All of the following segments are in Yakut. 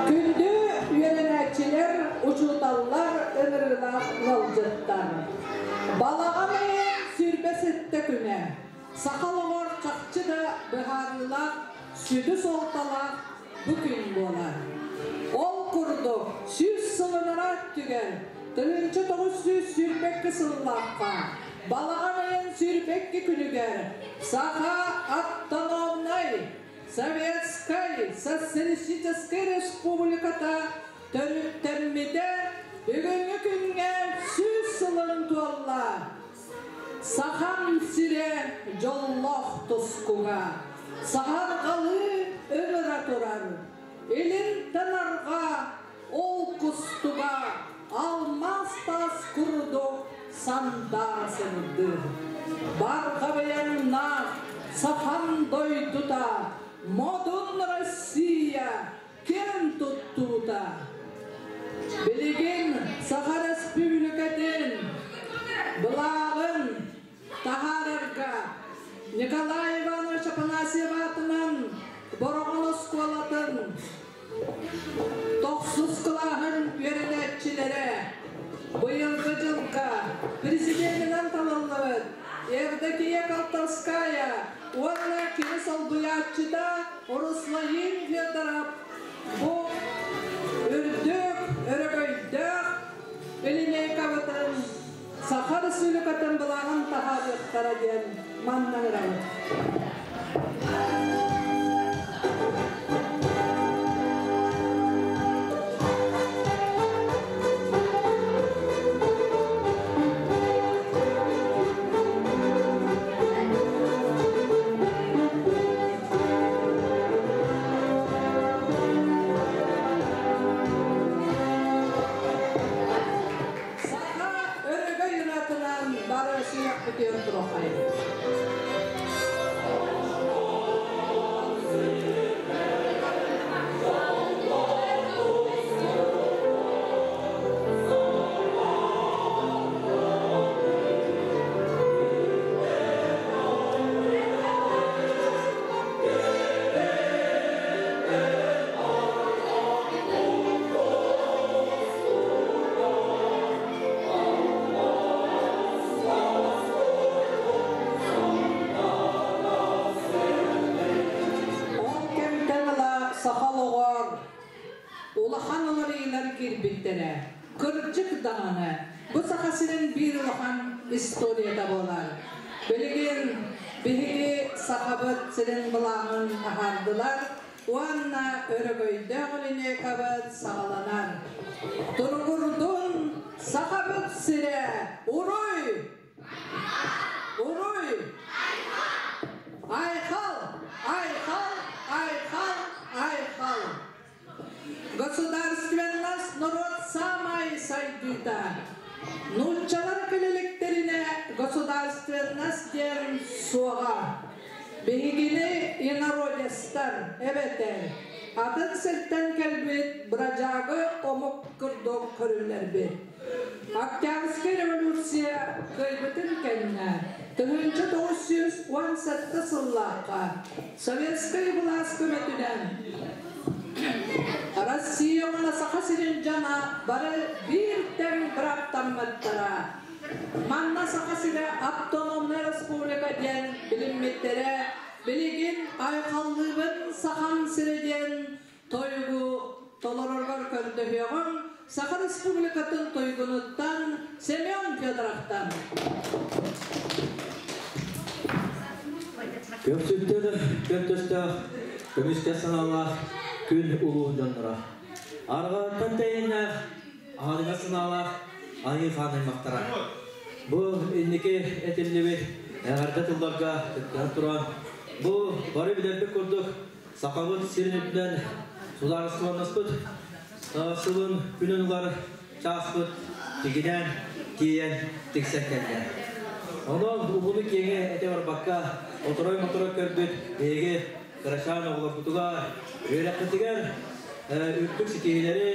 Күндү үөрэнээччилэр, учууталлар, ыҥырыылаах ыалдьыттар! Балаҕан ыйын 27 күнэ саха олоҕор чахчы да быһаарыылаах, сүдү суолталаах бу күн буолар. Ол курдук, 100 сыл өттүгэр 1922 сыллаахха балаҕан ыйын 22 күнүгэр Саха автономнай Советскай Социалистическай Республиката төрүттэммитэ бүгүҥҥү күҥҥэ 100 сылын туолла. Сахам сирэ дьоллоох тускуга, саһарҕалыы ыҥыра турар, илинтэн арҕаа ол кустуга алмаас таас курдук сандаара сырдыыр. Барҕа быйаҥнаах сахам дойдута, модун Россия киэн туттуута. Билигин Саха Республикатын былааҕын таһаарарга Николай Иванович Афанасьев аатынан Бороҕон оскуолатын тохсус кылааһын үөрэнээччилэрэ быйылгы дьылга президенинэн талыллыбыт Евдокия Колтовская уонна кини солбуйааччыта Руслаин Федоров бу үрдүк өрөгөйдөөх линейкабытын Саха Республикатын былааҕын таһаарыахтара диэн манна ыҥырабыт. Саха өрөгөй ырыатынан бары сүрэхпитин туруохайын. Ол кэмтэн ыла саха олоҕор улахан уларыйыылар киирбиттэрэ. Кырдьык даҕаны, бу Саха сирин биир улахан историята буолар. Билигин биһиги Сахабыт сирин былааҕын таһаардылар уонна өрөгөйдөөх линейкабыт саҕаланар. Туругурдун Сахабыт сирэ! Уруй! Уруй! Айхал! Айхал! Айхал! Айхал! Государственность норуот саамай сайдыыта. Нууччалар кэлэликтэринэ государственность диэн суоҕа. Биһигини инородецтар эбэтэр атын сиртэн кэлбит бырадьаагы омук курдук көрүллэрбит. Октябрьскай революция кыайбытын кэннэ 1917 сыллаахха советскай былаас көмөтүнэн Россия уонна Саха сирин дьоно бары биир тэҥ бырааптаммыттара. Манна Саха сирэ автономнай республика диэн билиммиттэрэ, билигин айхаллыыбын Сахам сирэ диэн тойугу толороргор көрдөһүөҕүм Саха Республикатын туйгунуттан Семен Федоровтан. Көхсүттэн көнтөстөөх, көмүскэ санаалаах күн улуун дьонноро. Арҕааттан тэйиннээх, аһыныгас санаалаах айыы хаан аймахтара. Бу инники этиллибит эҕэрдэ тылларга кыттыһан туран, бу бары билэрбит курдук Сахабыт сирин үрдүнэн судаарыстыбаннаспыт сылын күнүн ылар чааспыт тигинэн тиийэн тиксэн кэллэ. Онон уһуну киэҥи этэ барбакка, оторой-моторой көрбүт биһиги кырачаан оҕолорбутугар, үөрэххитигэр үрдүк ситиһиилэри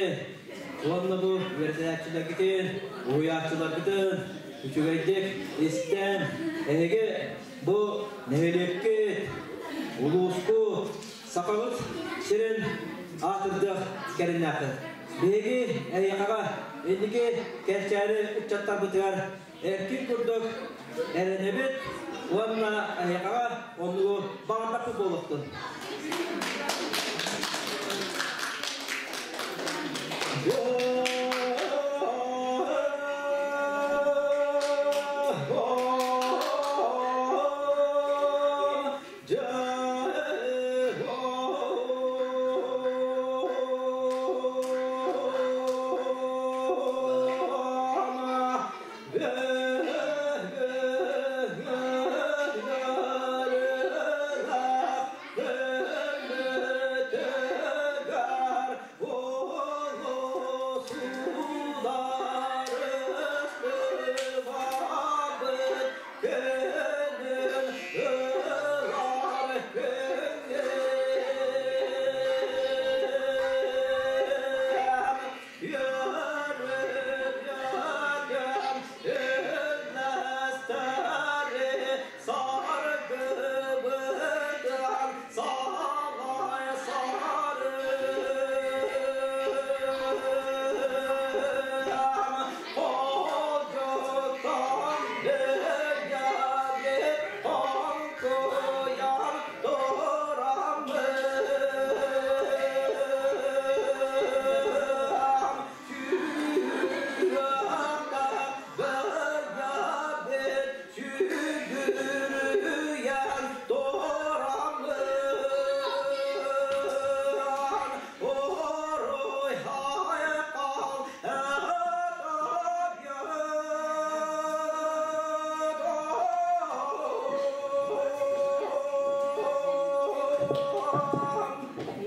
уонна бу үөрэтээччилэргитин, уһуйааччыларгытын үчүгэйдик истэн, эһиги бу нэһилиэккит, улууспут, Сахабыт сирин Аатырдыах кэриннээххин. Биһиги эйиэхэҕэ инники кэнчээри ыччаттарбытыгар эркин курдук эрэнэбит уонна эйиэхэҕэ оннугу баҕардахпыт буолуохтун.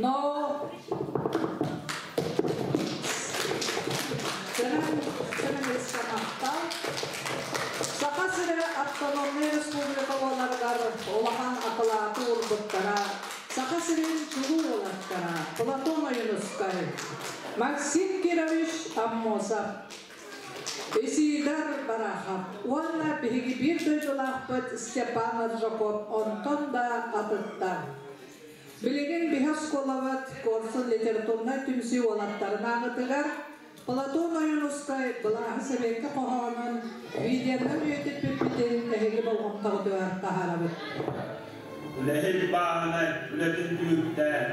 Но Саха сирэ автономнай республика буоларыгар улахан акылааты уурбуттара, Саха сирин чулуу уолаттара Платон Ойуунускай, Максим Кирович Аммосов, Исидар Барахов уонна биһиги биир дойдулаахпыт Степан Аржаков онтон да атыттар. Билигин биһи оскуолабыт Куорсун литературнай түмсүү уолаттарын ааҕытыгар Платон Ойуунускай Былааһы Сэбиэккэ хоһоонун видеонан үйэтиппиппитин эһиги болҕомтоҕутугар таһаарабыт. Үлэһит бааһынай үлэтин түмүктээн,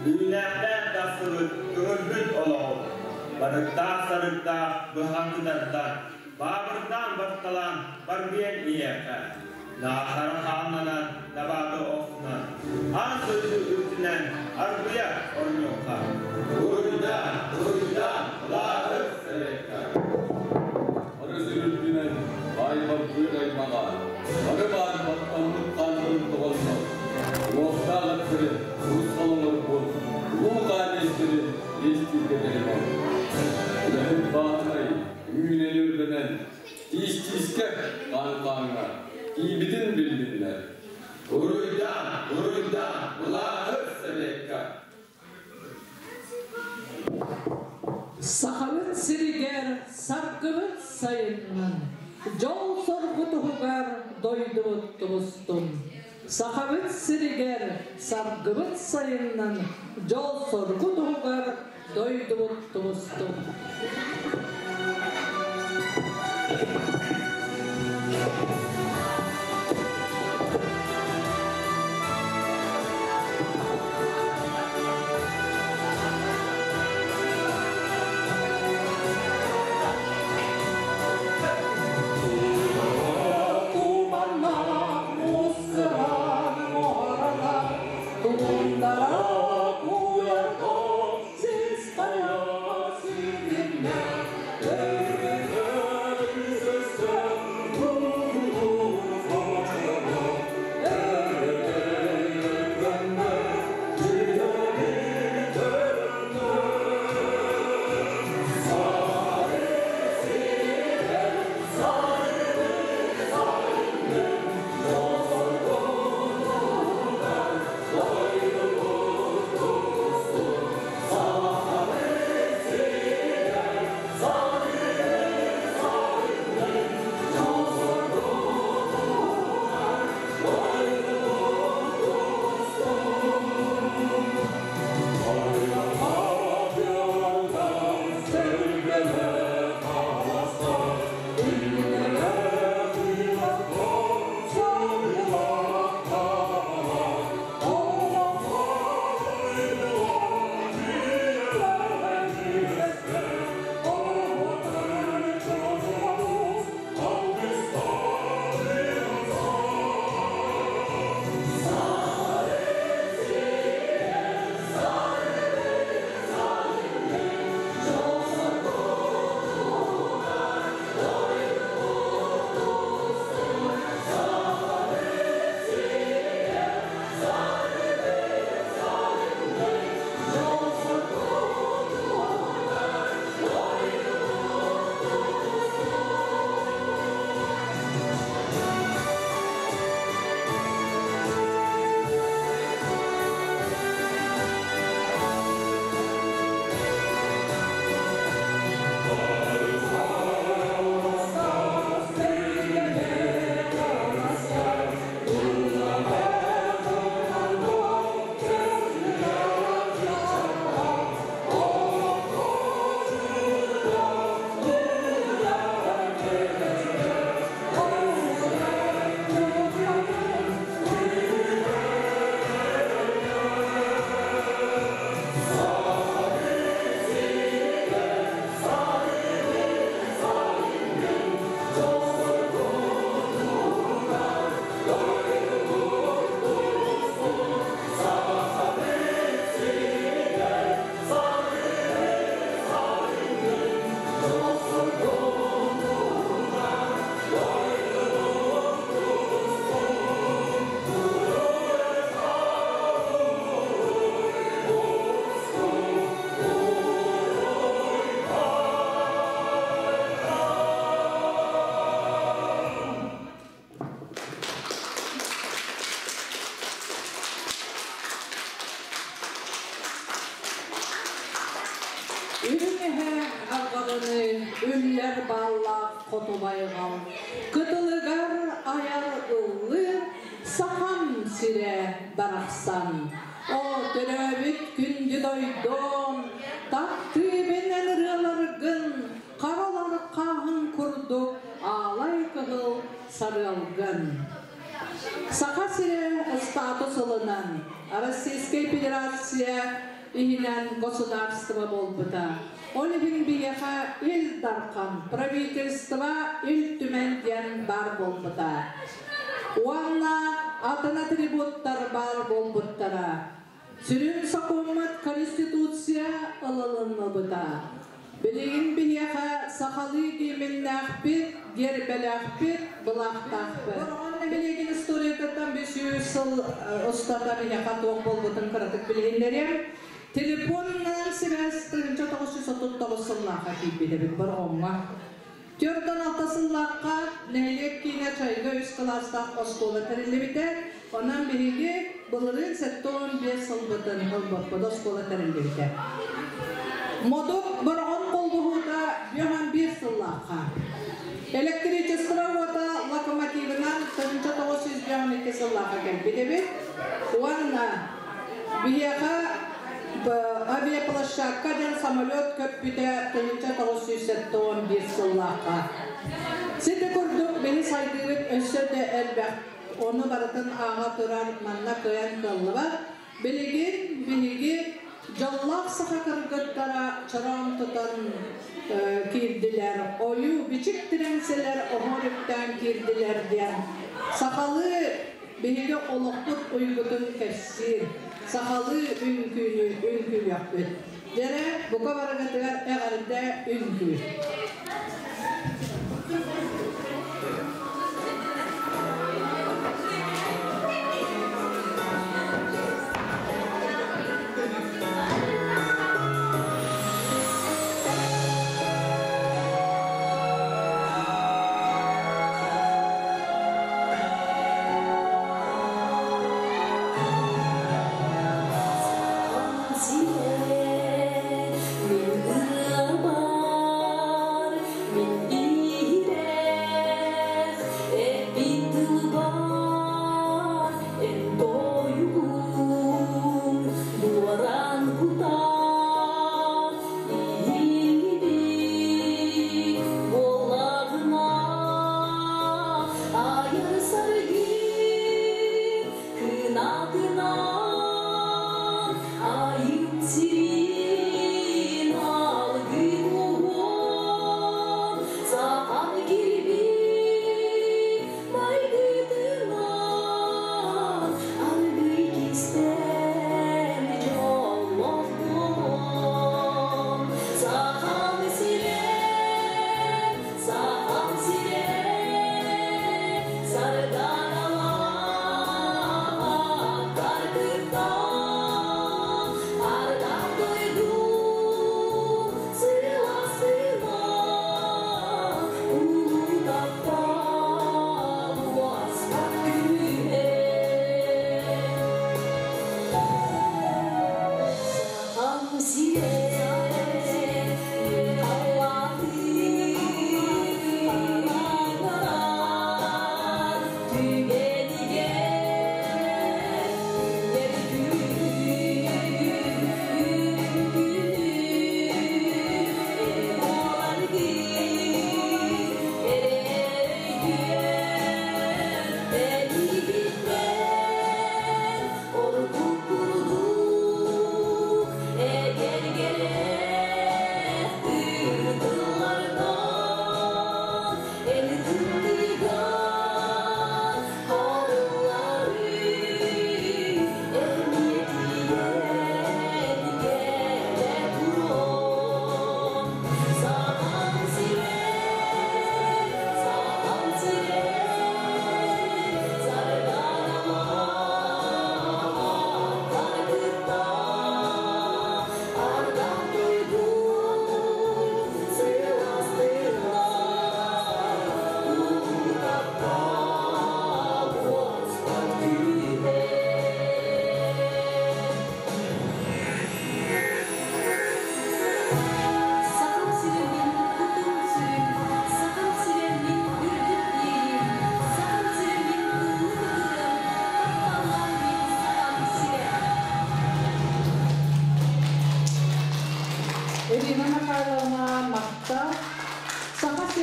үүнээхтээх тахсыбыт көҥүлбүт олоҕу, барыктаах-сарыктаах быһан кытардан, баабырдаан барталаан баргыйан иһиэххэ, наахара хааннанан табааты охсунан, аан дойду үрдүнэн аргыйа оонньуохха. Уруйдаан, уруйдаан, Лааһыр Сэбиэккэ! Арыс үрдүнэн баай-барбыыр аймаҕа, бары баар баттаммыт хааннарын тоҕоннор, уохтаах эттэрин урусхал оҥорбут улуу хаан иэстэрин иэстииргэ тэримэн. Үлэһит бааһынай үүнэри үрдэнэн, тиис-тиискэ хаан-хааҥҥа тиийбитин биллиннэр. Уруйдаан, уруйдаан, Лааһыр Сэбиэккэ! Сахабыт сиригэр саргыбыт сайыннын, дьол-соргу туһугар дойдубут тубустун. Сахабыт сиригэр саргыбыт сайыннын, дьол-соргу туһугар дойдубут тубустун. Туманнаах муус-сыран муоралар, Туундара куйарга сис хайа сириннэр, Дьурбааллаах хоту байҕал кытылыгар айар ыллыыр Сахам сирэ барахсан. О, төрөөбүт күндү дойдум, таптыыбын эн ырыаларгын, харалар хааһын курдук аалай кыһыл сарыалгын. Саха сирэ статус ылынан, Российскай Федерация иһинэн государство буолбута. Ол иһин биһиэхэ Ил Дархан, правительство, Ил Түмэн диэн баар буолбута. Уонна атын атрибуттар баар буолбуттара. Сүрүн сокуоммут Конституция ылылынныбыта. Билигин биһиэхэ сахалыы гимннээхпит, гербэлээхпит, былаахтаахпыт. Бороҕон нэһилиэгин историятыттан 500 сыл устата биһиэхэ туох буолбутун кыратык билиһиннэриэм. Телефонунан сибээс 1939 сыллаахха киирбит эбит Бороҕоҥҥо. 46 сыллаахха нэһилиэк киинэ Чайга үс кылаастаах оскуола тэриллибитэ. Онон биһиги былырыын 75 сылбытын ылбыппыт оскуола тэриллибитэ. Модук Бороҕон холбоһуута 51 сыллаахха. Электричество уота локомотивынан 1952 сыллаахха кэлбит эбит. Уонна биһиэхэ авиаплощадка диэн самолет көппүтэ 1971 сыллаахха. Сити курдук биһи сайдыыбыт өссө да элбэх. Ону барытын ааҕа турар манна кыайан кыаллыбат. Билигин биһиги дьоллоох саха кыргыттара чороон тутан киирдилэр, ойуу бичик тирэнсэлэр оһуор үктээн киирдилэр диэн сахалыы биһиги олохпут уйгутун кэпсиир сахалыы үҥкүүнү үҥкүүлүөхпүт. Дьэрэ, бука барыгытыгар эҕэрдэ үҥкүү. Мин ырыабар, мин.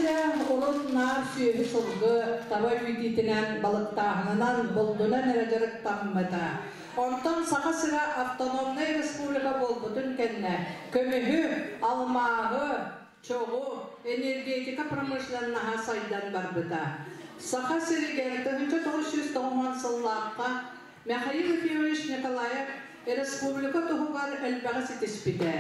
сирэ урут наар сүөһү-сылгы, таба үүтүтүнэн, балыктааһынынан, булдунан эрэ дьарыктаммыта. Онтон Саха сирэ автономнай республика буолбутун кэннэ көмүһү, алмааһы, чоҕу, энергетика промышленноһа сайдан барбыта. Саха сиригэр 1990 сыллаахха Михаил Ефимович Николаев республика туһугар элбэҕи ситиспитэ.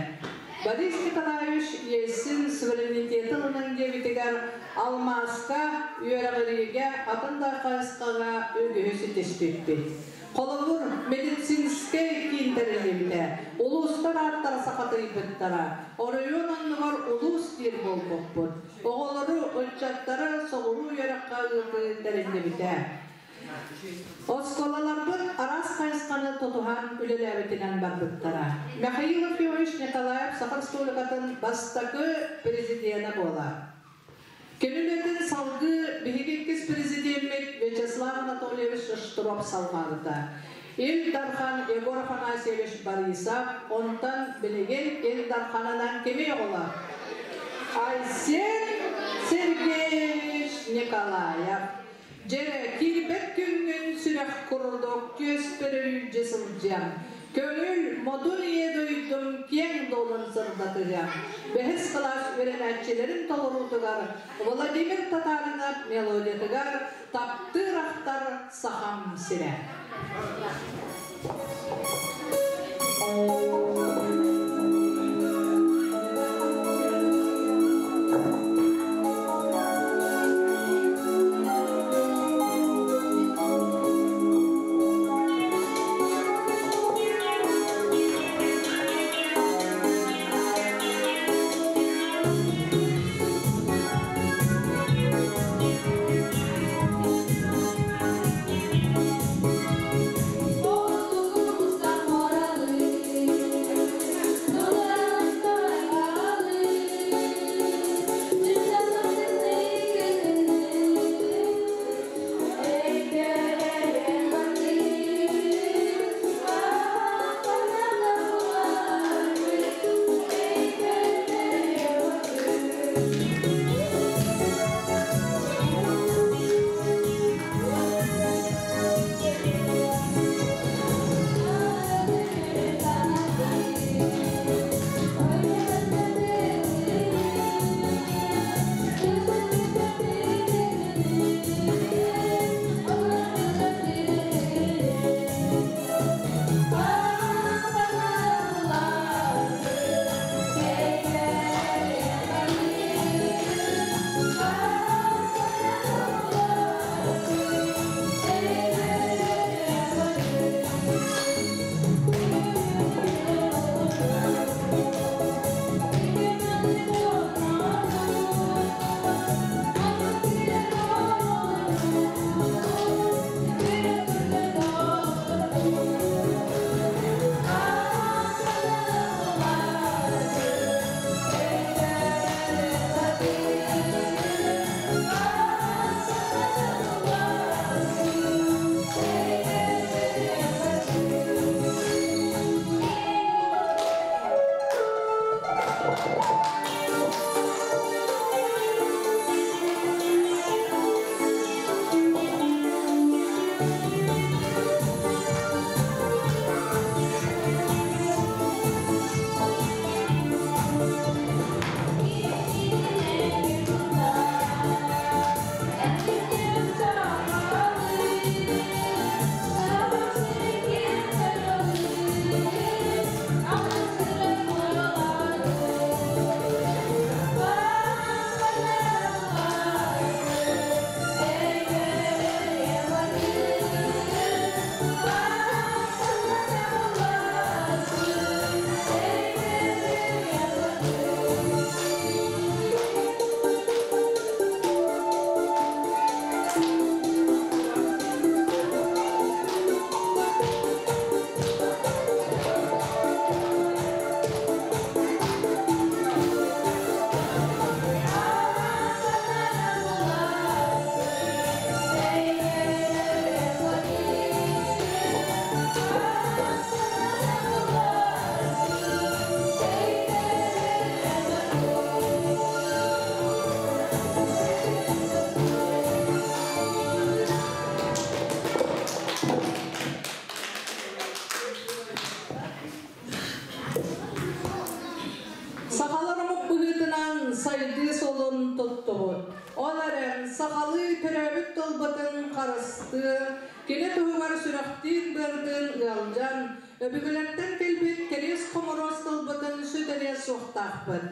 Борис Николаевич Ельцин суверенитеты ылының диэбитигэр алмааска, үөрэҕириигэ, атын да хайысхаҕа үгүһү ситиспиппит. Холобур, медицинскэй киин тэриллибитэ, улуустар ааттара сахатыйбыттара, оройуон оннугар улуус диир буолбуппут. Оҕолору, ыччаттары соҕуруу үөрэххэ ыытыы тэриллибитэ. Оскуолаларбыт араас хайысханы тутуһан үлэлээбитинэн барбыттара. Михаил Ефимович Николаев Саха Республикатын бастакы президенэ буолар. Кини үлэтин салгыы биһиги иккис президеммит Вячеслав Анатольевич Штров салҕаабыта. Ил Дархан Егор Афанасьевич Борисов, онтон билигин Ил Дарханынан кими оҕолор? Айсен Сергеевич Николаев. Дьэ, киирбэт күҥҥүн сүрэх курдук түөспэр өрүүлдьэ сылдьыам. Көҥүл, модун ийэ дойдум киэҥ дуолун сырдатыһыам. Бэһис кылаас үөрэнээччилэрин толоруутугар Владимир Татаринов мелодиятыгар «Таптыыр ахтар Сахам сирэ». Ортугу сахалыы төрөөбүт тылбытын харыстыы, кини туһугар сүрэхтиин-быардыын ыалдьан, өбүгэлэртэн кэлбит кэриэс-хомуруос тылбытын сүтэриэ суохтаахпыт.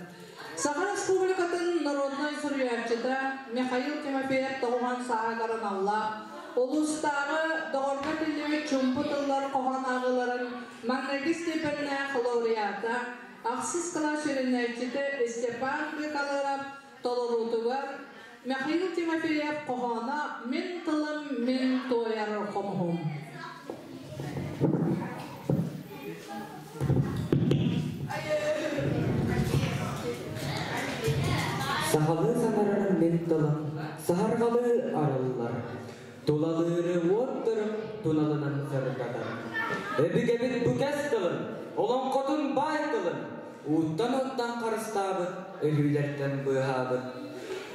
Саха Республикатын народнай суруйааччыта Михаил Тимофеев тоҕуһан сааһыгар аналлаах улуустааҕы доҕорго тиллибит чуумпу тыллар хоһоон ааҕыыларын маҥнайгы степеннээх лауреата, ахсыс кылаас үөрэнээччитэ Степан Быкалыров толоруутугар Михаил Тимофеев хоһооно «Мин тылым, мин туойар хомуһум». Сахалыы саҥарарым мин тылым, саһарҕалыы арыллар. Тулалыыры уоттарым туналынан сырдатар. Өбүгэбит бу кэс тылын, олоҥхотун баай тылын, ууттан-уоттан харыстаабыт, өлүүлэртэн быыһаабыт.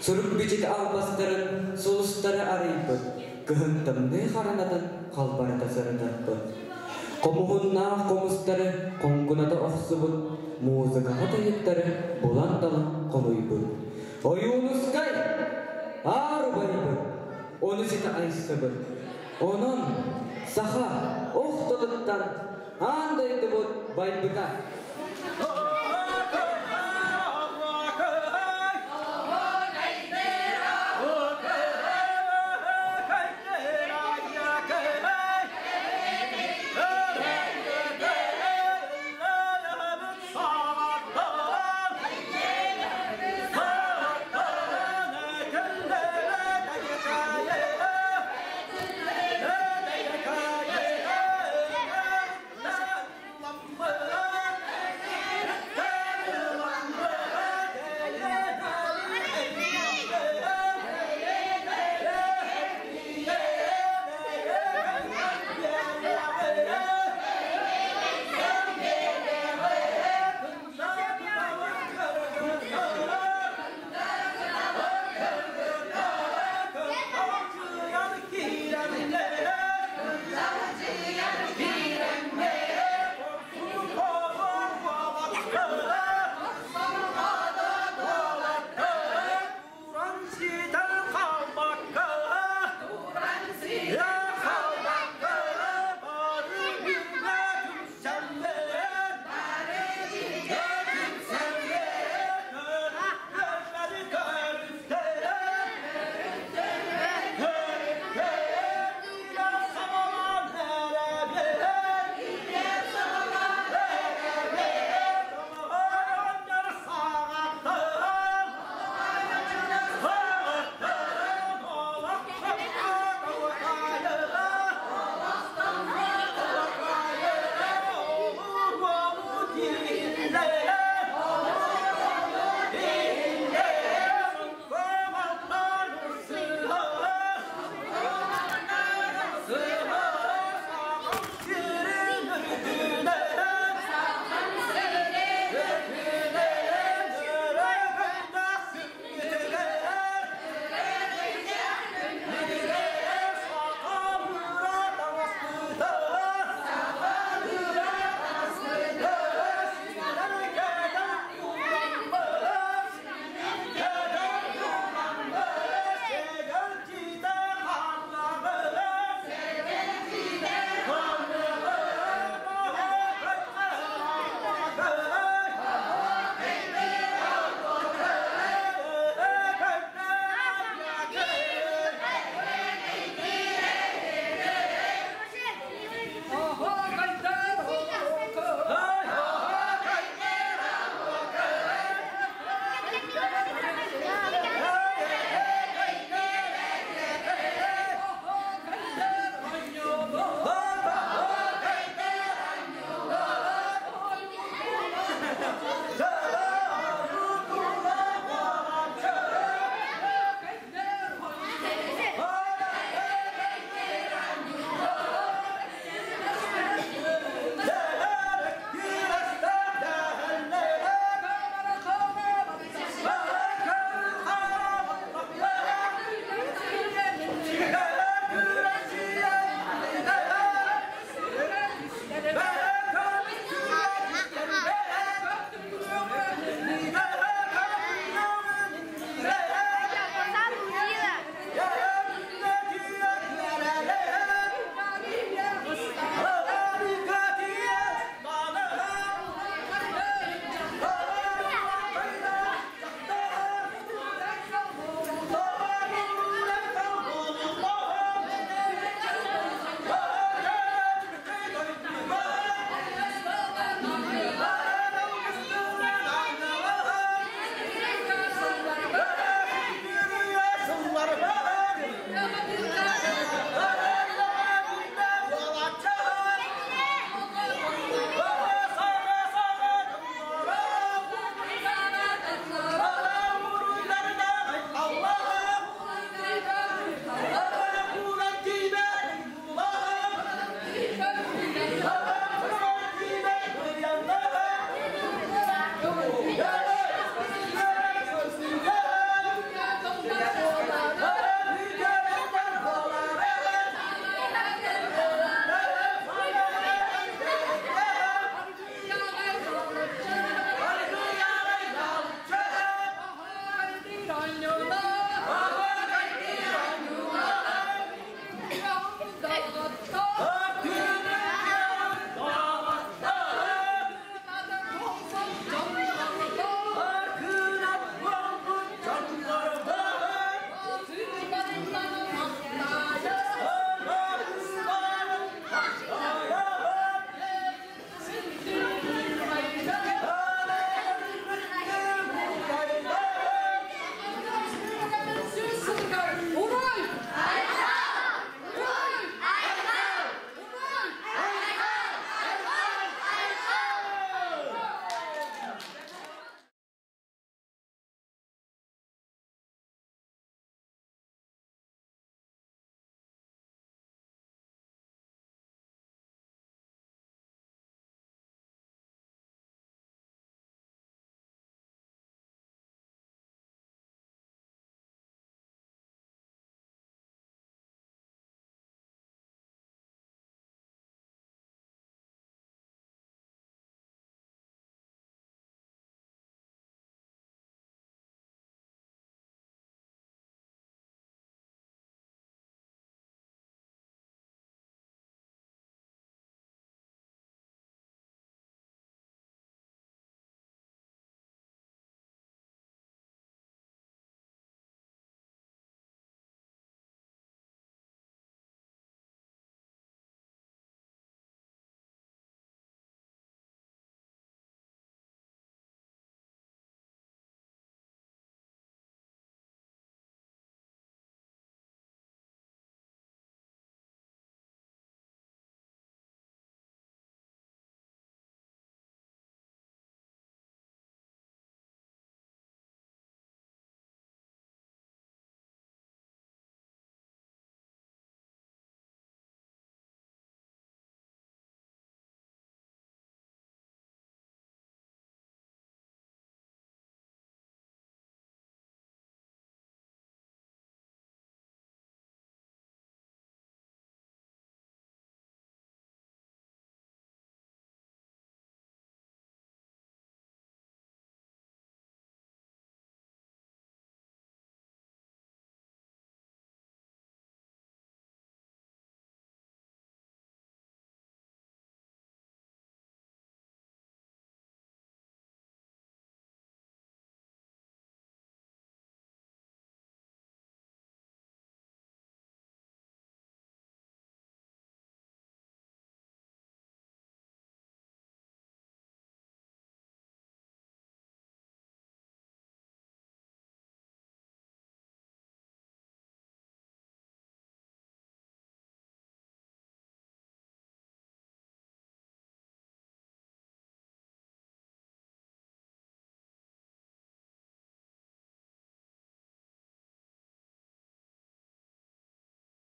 Сурук-бичик албастарын, сулустары арыйбыт, кыһын тымныы харанатын халбарыта сырытарбыт. Хомуһуннаах хомустары хоҥкуната охсубут, музыкаҕа тойуктары булан-талан хомуйбут. Ойуунускай аар убайбыт, ону ситэ айсыбыт. Онон саха ох тылыттан аан дойдубут байбыта.